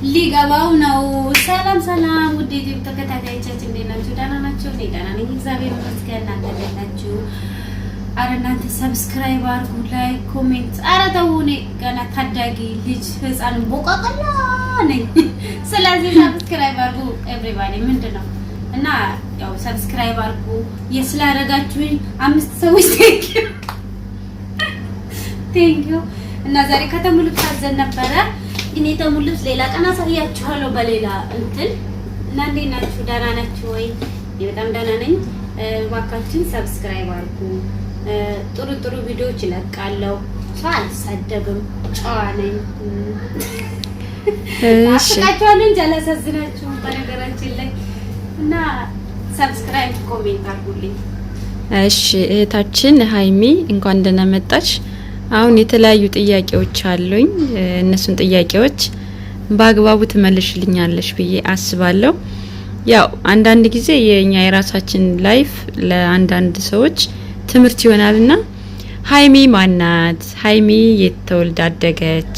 ሊገባው ነው። ሰላም ሰላም፣ ውድ ዩቲዩብ ተከታታዮቻችን እንዴት ናችሁ? ደህና ናችሁ? እኔ ደህና ነኝ፣ እግዚአብሔር ይመስገን። እናንተ እንዴት ናችሁ? አረ እናንተ subscribe አድርጉ፣ like፣ comment። አረ ተው፣ እኔ ገና ታዳጊ ልጅ ህፃን ቦቃቀላ ነኝ። ስለዚህ subscribe አድርጉ everybody። ምንድን ነው እና ያው subscribe አድርጉ። የስላደረጋችሁኝ አምስት ሰዎች thank you, thank you። እና ዛሬ ከተሙ ልብስ አዘን ነበረ። እኔ የተሙ ልብስ ሌላ ቀን አሳያችኋለሁ በሌላ እንትን። እና እንዴት ናችሁ? ደህና ናችሁ ወይ? እኔ በጣም ደህና ነኝ። እባካችን subscribe አድርጉ። ጥሩ ጥሩ ቪዲዮዎች እለቃለሁ። ሰው አልሳደብም፣ ጨዋ ነኝ። አስቃችኋለሁ እንጂ አላሳዝናችሁም። በነገራችን ላይ እና subscribe፣ comment አድርጉልኝ። እሺ እህታችን ሀይሚ እንኳን ደህና መጣች። አሁን የተለያዩ ጥያቄዎች አሉኝ። እነሱን ጥያቄዎች በአግባቡ ትመልሽልኛለሽ ብዬ አስባለሁ። ያው አንዳንድ ጊዜ የኛ የራሳችን life ለአንዳንድ ሰዎች ትምህርት ይሆናልና ሀይሚ ማናት? ሀይሚ የት ተወልዳ አደገች?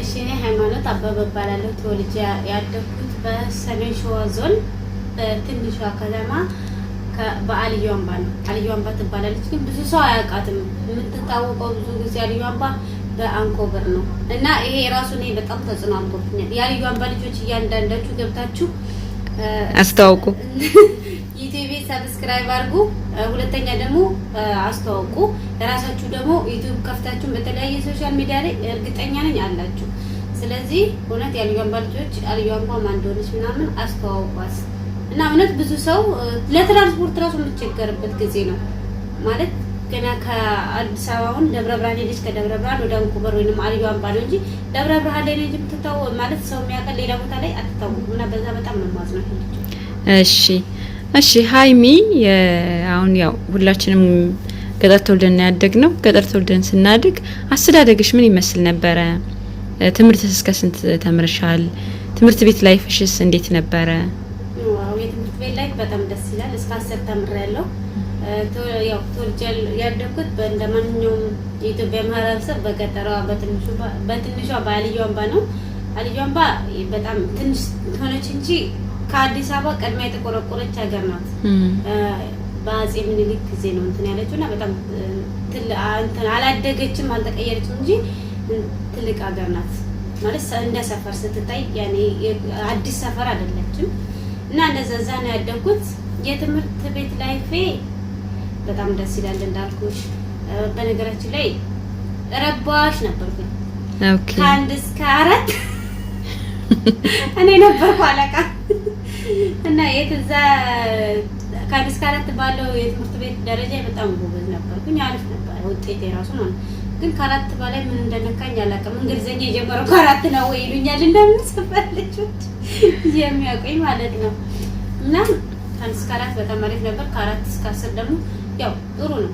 እሺ፣ እኔ ሃይማኖት አበበ እባላለሁ። ተወልጄ ያደግኩት በሰሜን ሸዋ ዞን በትንሿ ከተማ በአልዩ አምባ ነው። አልዩ አምባ ትባላለች፣ ግን ብዙ ሰው አያውቃትም። የምትታወቀው ብዙ ጊዜ አልዩ አምባ በአንኮበር ነው እና ይሄ ራሱ እኔ በጣም ተጽዕኖ አድርጎብኛል። የአልዩ አምባ ልጆች እያንዳንዳችሁ ገብታችሁ አስተዋውቁ። ዩቲዩብ subscribe አድርጉ። ሁለተኛ ደግሞ አስተዋውቁ። ለራሳችሁ ደግሞ ዩቲዩብ ከፍታችሁ በተለያየ social media ላይ እርግጠኛ ነኝ አላችሁ። ስለዚህ እውነት የአልዩ አምባ ልጆች አልዩ አምባ ማን እንደሆነች ምናምን አስተዋውቋት እና እውነት ብዙ ሰው ለትራንስፖርት ራሱ የምትቸገርበት ጊዜ ነው። ማለት ገና ከአዲስ አበባ አሁን ደብረ ብርሃን ሄደች፣ ከደብረ ብርሃን ወደ አንኮበር ወይንም አልዩ አምባ ነው እንጂ ደብረ ብርሃን ላይ ነው እንጂ የምትታወቅ፣ ማለት ሰው የሚያውቀን ሌላ ቦታ ላይ አትታወቅም። እና በዛ በጣም ነው የማዝነው። እሺ ሀይሚ፣ አሁን ያው ሁላችንም ገጠር ተወልደን ያደግነው። ገጠር ተወልደን ስናድግ አስተዳደግሽ ምን ይመስል ነበረ? ትምህርትስ እስከ ስንት ተምርሻል? ትምህርት ቤት life ሽስ እንዴት ነበረ? Wow፣ የትምህርት ቤት life በጣም ደስ ይላል። እስከ 10 ተምሬያለሁ። ያው ተወልጄ ያደግኩት እንደ ማንኛውም የኢትዮጵያ ማህበረሰብ በገጠሯ በትንሿ በአልዩ አምባ ነው። አልዩ አምባ በጣም ትንሽ ሆነች እንጂ ከአዲስ አበባ ቀድማ የተቆረቆረች ሀገር ናት። በአጼ ምኒልክ ጊዜ ነው እንትን ያለችው እና በጣም እንትን አላደገችም፣ አልተቀየረችም እንጂ ትልቅ ሀገር ናት። ማለት እንደ ሰፈር ስትታይ ያኔ አዲስ ሰፈር አይደለችም። እና እንደዛ እዛ ነው ያደግኩት። የትምህርት ቤት life ኤ በጣም ደስ ይላል እንዳልኩሽ። በነገራችን ላይ ረባሽ ነበርኩኝ። ከ1 እስከ 4 እኔ ነበርኩ አለቃ። እና የትዛ ከ1 እስከ 4 ባለው የትምህርት ቤት ደረጃ በጣም ጎበዝ ነበርኩኝ። አሪፍ ነበር ውጤቴ ራሱ ማለት። ግን ከ4 በላይ ምን እንደነካኝ አላውቅም። እንግሊዘኛ የጀመረው ከ4 ነው ወይ ይሉኛል እንደምንሰፈር ልጆች የሚያውቁኝ ማለት ነው። እና ከ1 እስከ 4 በጣም አሪፍ ነበር። ከ4 እስከ 10 ደግሞ ያው ጥሩ ነው።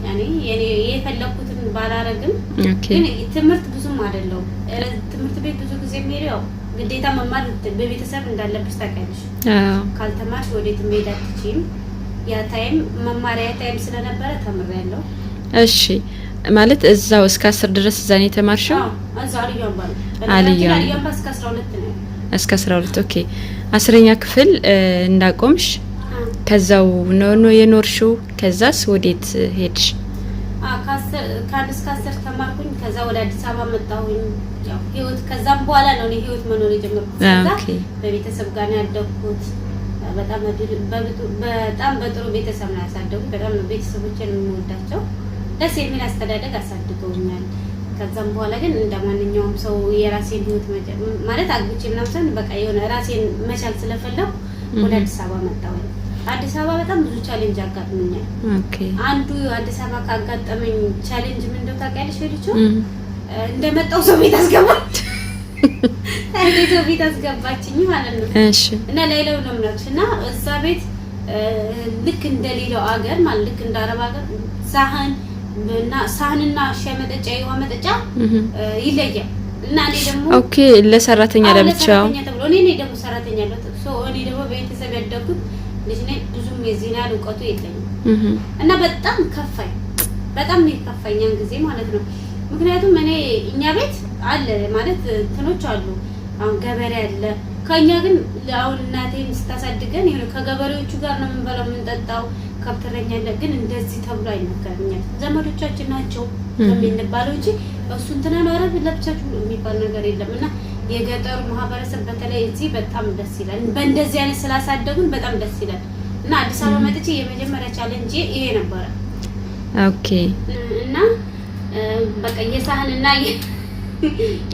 ያኔ የኔ የፈለኩትን ባላረግም ግን ትምህርት ብዙም አይደለሁም። ትምህርት ቤት ብዙ ጊዜ የሚሄደው ያው ግዴታ መማር በቤተሰብ እንዳለብሽ ታውቂያለሽ። ካልተማርሽ ወዴት መሄድ አትችይም። ያ time መማሪያ time ስለነበረ ተምሬያለሁ። እሺ፣ ማለት እዛው እስከ 10 ድረስ እዛ ነው የተማርሽው? አዎ፣ እዛው አልዩ አምባ ነው። አልዩ አምባ። አልዩ አምባ እስከ 12 ነው። እስከ 12፣ okay። 10ኛ ክፍል እንዳቆምሽ ከዛው ነው የኖርሽው? ከዛስ ወዴት ሄድሽ? ከ1 እስከ 10 ተማርኩኝ። ከዛ ወደ አዲስ አበባ መጣሁኝ። ያው ህይወት ከዛም በኋላ ነው እኔ ህይወት መኖር የጀመርኩት። ከዛ በቤተሰብ ጋር ነው ያደግኩት። በጣም በጥሩ ቤተሰብ ነው ያሳደጉት። በጣም ነው ቤተሰቦቼን የምወዳቸው። ደስ የሚል አስተዳደግ አሳድገውኛል። ከዛም በኋላ ግን እንደ ማንኛውም ሰው የራሴን ህይወት ማለት አግብቼ ምናምን ሳይሆን በቃ የሆነ ራሴን መቻል ስለፈለኩ ወደ አዲስ አበባ መጣሁኝ። አዲስ አበባ በጣም ብዙ challenge አጋጥሞኛል። አንዱ አዲስ አበባ ካጋጠመኝ challenge ምን እንደው ታውቂያለሽ? ልጁ እንደመጣው ሰው ቤት አስገባች፣ ሰው ቤት አስገባችኝ ማለት ነው። እና ሌላው ነው የምላችሁ እና እዛ ቤት ልክ እንደ ሌላው አገር ማለት ልክ እንደ አረብ ሀገር ሳህን እና ሳህንና ሻይ መጠጫ የውሃ መጠጫ ይለያል። እና እኔ ደግሞ Okay፣ ለሰራተኛ ለብቻው። ለሰራተኛ ተብሎ እኔ ደግሞ ሰራተኛ so እኔ ደግሞ በቤተሰብ ያደግኩት ልጅ ነኝ። ብዙም የዚህን ያህል እውቀቱ የለኝም። እና በጣም ከፋኝ፣ በጣም ነው የከፋኝ ያን ጊዜ ማለት ነው። ምክንያቱም እኔ እኛ ቤት አለ ማለት እንትኖች አሉ። አሁን ገበሬ አለ። ከኛ ግን አሁን እናቴም ስታሳድገን የሆነ ከገበሬዎቹ ጋር ነው የምንበላው የምንጠጣው፣ ከብት እረኛ አለ። ግን እንደዚህ ተብሎ አይነገርም። እኛ ዘመዶቻችን ናቸው የሚባለው እንጂ እሱ እንትና ነው ኧረ ለብቻችሁ የሚባል ነገር የለም። እና የገጠሩ ማህበረሰብ በተለይ እዚህ በጣም ደስ ይላል። በእንደዚህ አይነት ስላሳደጉን በጣም ደስ ይላል። እና አዲስ አበባ መጥቼ የመጀመሪያ challenge ይሄ ነበረ። እና በቃ የሳህንና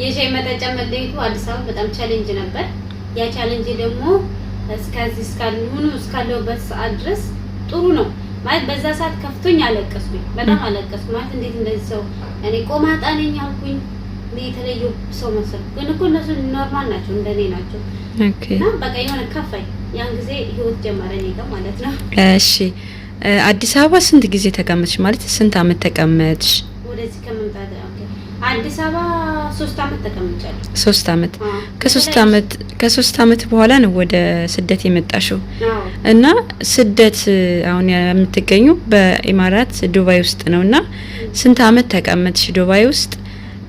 የሻይ መጠጫ መለየቱ አዲስ አበባ በጣም challenge ነበር። ያ challenge ደግሞ እስከዚህ እስካልሆኑ እስካለሁበት ሰዓት ድረስ ጥሩ ነው ማለት በዛ ሰዓት ከፍቶኝ አለቀስኩኝ፣ በጣም አለቀስኩ። ማለት እንዴት እንደዚህ ሰው እኔ ቆማጣ ነኝ አልኩኝ። እኔ የተለየው ሰው መሰልኩ። ግን እኮ እነሱ normal ናቸው፣ እንደኔ ናቸው። እና በቃ የሆነ ከፋኝ። ያን ጊዜ ህይወት ጀመረ እኔ ጋር ማለት ነው። እሺ አዲስ አበባ ስንት ጊዜ ተቀመጥሽ? ማለት ስንት አመት ተቀመጥሽ? ወደዚህ ከመምጣት okay፣ አዲስ አበባ 3 አመት ተቀምጫለሁ። 3 አመት። ከሶስት አመት በኋላ ነው ወደ ስደት የመጣሽው። እና ስደት አሁን የምትገኙ በኢማራት ዱባይ ውስጥ ነው። እና ስንት አመት ተቀመጥሽ ዱባይ ውስጥ?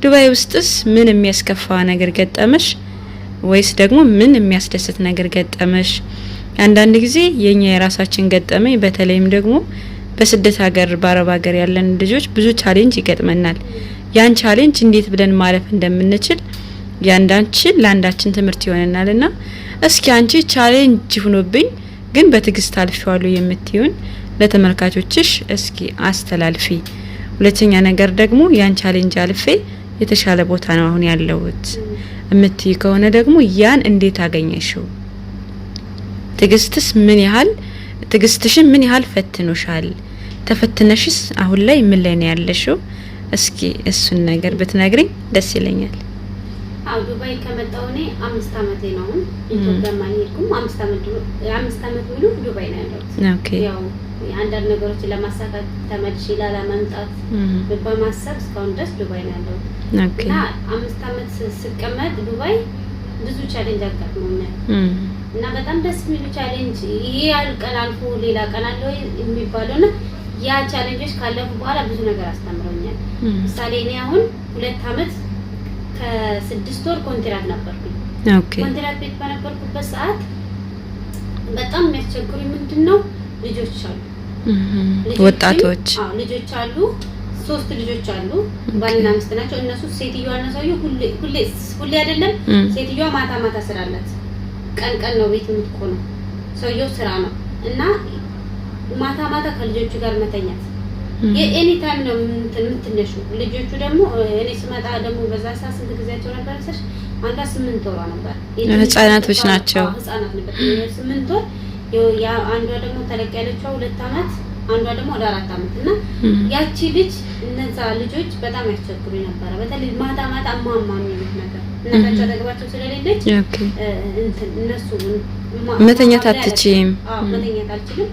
ዱባይ ውስጥስ ምን የሚያስከፋ ነገር ገጠመሽ? ወይስ ደግሞ ምን የሚያስደስት ነገር ገጠመሽ? አንዳንድ ጊዜ የኛ የራሳችን ገጠመኝ በተለይም ደግሞ በስደት ሀገር በአረብ ሀገር ያለን ልጆች ብዙ challenge ይገጥመናል። ያን challenge እንዴት ብለን ማለፍ እንደምንችል ያንዳችን ለአንዳችን ትምህርት ይሆነናልና እስኪ አንቺ challenge ሆኖብኝ ግን በትዕግስት አልፌዋለሁ የምትዩን ለተመልካቾችሽ እስኪ አስተላልፊ። ሁለተኛ ነገር ደግሞ ያን challenge አልፌ የተሻለ ቦታ ነው አሁን ያለሁት እምትይ ከሆነ ደግሞ ያን እንዴት አገኘሽው? ትዕግስትስ ምን ያህል ትዕግስትሽን ምን ያህል ፈትኖሻል? ተፈትነሽስ አሁን ላይ ምን ላይ ነው ያለሽው? እስኪ እሱን ነገር ብትነግሪኝ ደስ ይለኛል። አዎ ዱባይ ከመጣሁ እኔ 5 አመቴ ነው። አሁን ኢትዮጵያም አልሄድኩም። 5 አመት ሙሉ ዱባይ ነው ያለሁት። ያው አንዳንድ ነገሮችን ለማሳካት ተመልሼ ላለመምጣት በማሰብ እስካሁን ድረስ ዱባይ ነው ያለሁት። እና 5 አመት ስቀመጥ ዱባይ ብዙ challenge አጋጥሞኛል። እና በጣም ደስ የሚሉ challenge ይሄ ቀን አልፎ ሌላ ቀን አለ ወይ የሚባለው እና ያ challenge ኦች ካለፉ በኋላ ብዙ ነገር አስተምረውኛል። ምሳሌ እኔ አሁን 2 አመት ከ6 ወር ኮንትራት ነበርኩኝ። ኮንትራት ቤት በነበርኩበት ሰዓት በጣም የሚያስቸግሩኝ ምንድነው ልጆች አሉ። ወጣቶች። አዎ ልጆች አሉ። 3 ልጆች አሉ። ባልና ሚስት ናቸው። እነሱ ሴትዮዋ እና ሰውዬው ሁሌ ሁሌ ሁሌ አይደለም፣ ሴትዮዋ ማታ ማታ ስራ አላት። ቀን ቀን ነው ቤት የምትቆነው። ሰውዬው ስራ ነው እና ማታ ማታ ከልጆቹ ጋር መተኛት የ any time ነው የምትነሺው። ልጆቹ ደግሞ እኔ ስመጣ ደግሞ በዛ ሰዓት ስንት ጊዜያቸው ነበር መሰለሽ? አንዷ 8 ወሯ ነበር። ህጻናቶች ናቸው። ህጻናት ነበር። 8 ወር፣ አንዷ ደግሞ ተለቅ ያለችው 2 አመት፣ አንዷ ደግሞ ወደ 4 አመት። እና ያቺ ልጅ እነዛ ልጆች በጣም ያስቸግሩኝ ነበር። በተለይ ማታ ማታ እማማ የሚሉት ነገር እናታቸው አጠገባቸው ስለሌለች እንትን እነሱ መተኛት አትችይም። አዎ መተኛት አልችልም።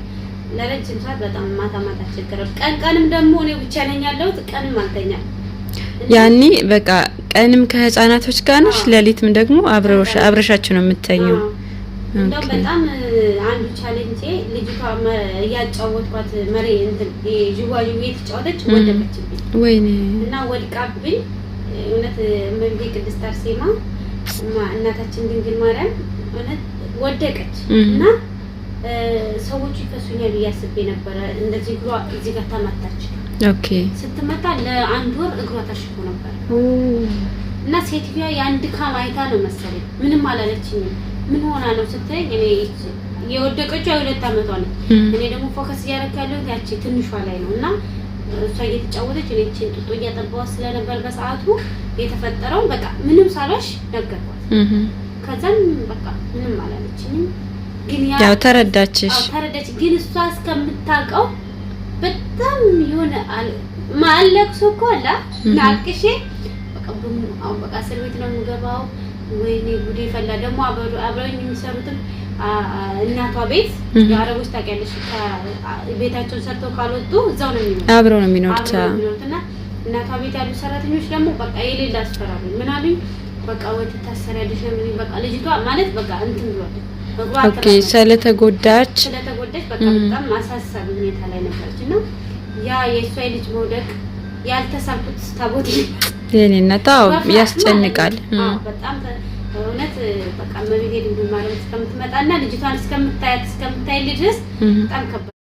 ለረጅም ሰዓት በጣም ማታ ማታ አስቸግራለሁ። ቀን ቀንም ደግሞ እኔ ብቻ ነኝ ያለሁት፣ ቀንም አልተኛም። ያኔ በቃ ቀንም ከህፃናቶች ጋር ነሽ፣ ሌሊትም ደግሞ አብረሻቸው ነው የምትተኚው። እንደውም በጣም አንዱ challenge ልጅቷ እያጫወትኳት መሬ እንትን ዥዋዥዌ የተጫወተች ወደቀችብኝ። ወይኔ። እና ወድቃብኝ እውነት እመቤቴ ቅድስት አርሴማ እናታችን ድንግል ማርያም እውነት ወደቀች እና ሰዎቹ ይከሱኛል ብዬ አስቤ ነበረ። እንደዚህ እግሯ እዚህ ጋር ተመታች። ስትመታ ለአንድ ወር እግሯ ታሽጎ ነበር። እና ሴትዮዋ የአንድ ካም አይታ ነው መሰለኝ ምንም አላለችኝም። ምን ሆና ነው ስትለኝ እኔ የወደቀችው የሁለት አመቷ ነች። እኔ ደግሞ focus እያደረኩ ያለሁት ያቺ ትንሿ ላይ ነው። እና እሷ እየተጫወተች እኔ እቺን ጡጦ እያጠባኋት ስለነበር በሰዓቱ የተፈጠረውን በቃ ምንም ሳልዋሽ ነገርኳት። ከዛም በቃ ምንም አላለችኝም። ግን ያ ያው ተረዳችሽ። አዎ ተረዳች። ግን እሷ እስከምታውቀው በጣም የሆነ ማለቅሶ እኮ አለ አልቅሼ በቃ አሁን በቃ እስር ቤት ነው የምገባው። ወይኔ ጉዴ ፈላ። ደግሞ አብረውኝ የሚሰሩትም እናቷ ቤት የአረቦች ታውቂያለሽ፣ ቤታቸውን ሰርተው ካልወጡ እዛው ነው የሚኖሩት፣ አብረው ነው የሚኖሩት። አብረው ነው የሚኖሩት። እና እናቷ ቤት ያሉ ሰራተኞች ደግሞ በቃ የሌለ አስፈራሩኝ። ምን አሉኝ? በቃ ወይ ትታሰሪያለሽ ነው የሚሉኝ። በቃ ልጅቷ ማለት በቃ እንትን ብሏል። ስለተጎዳች ስለተጎዳች በቃ በጣም አሳሳቢ ሁኔታ ላይ ነበረች። እና ያ የእሷ የልጅ መውደቅ ያልተሳልኩት ታቦት የኔ እናት አዎ፣ በፍርሃት ማለት ያስጨንቃል። ነው። አዎ በጣም እውነት በቃ እመቤቴ ድንግል ማርያም እስከምትመጣና ልጅቷን እስከምታያት እስከምታይ ድረስ በጣም ከባድ።